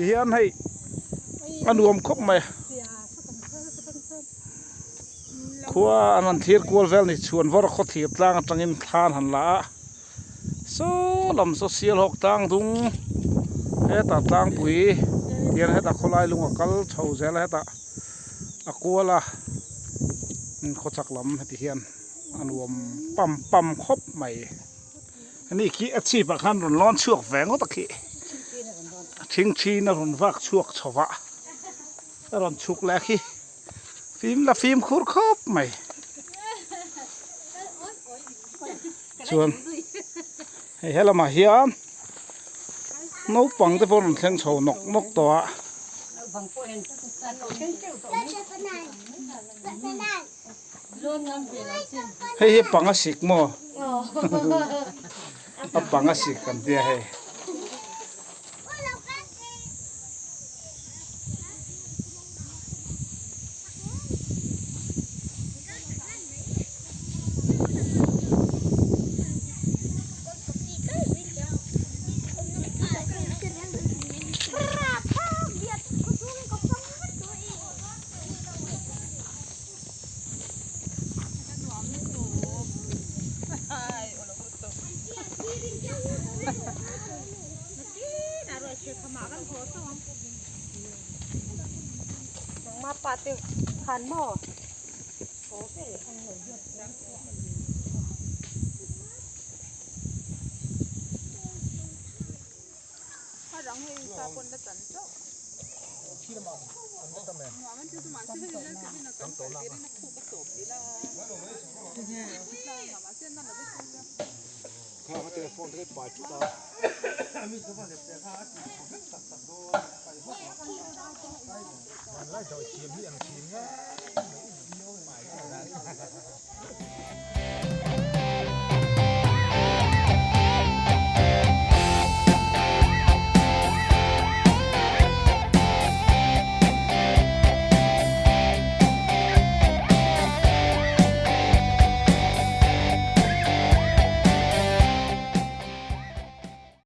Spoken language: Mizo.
Tihian hei a nuam khawp mai a. Khua an han thlir kual vel ni chhuan vawr khaw thir tlang atangin thla an han la a. Saw lam saw sial hawk tlang dung hetah tlangpui tihian hetah khawlai lung a kal chho zel a hetah a kual a khawchhak lam heti hian a nuam pam pam khawp mai. Ani khi a chhip ah khan rawn lawn chhuak ve ngawt a khi a thingthin a rawn vak chhuak chho va a rawn chhuk leh a khi fim la fimkhur khawp mai chuan hei helamah hian naupang te pawh rawn thleng chho nawk nawk tawh a. Hei hi panga sik maw a panga sik kan tia hei.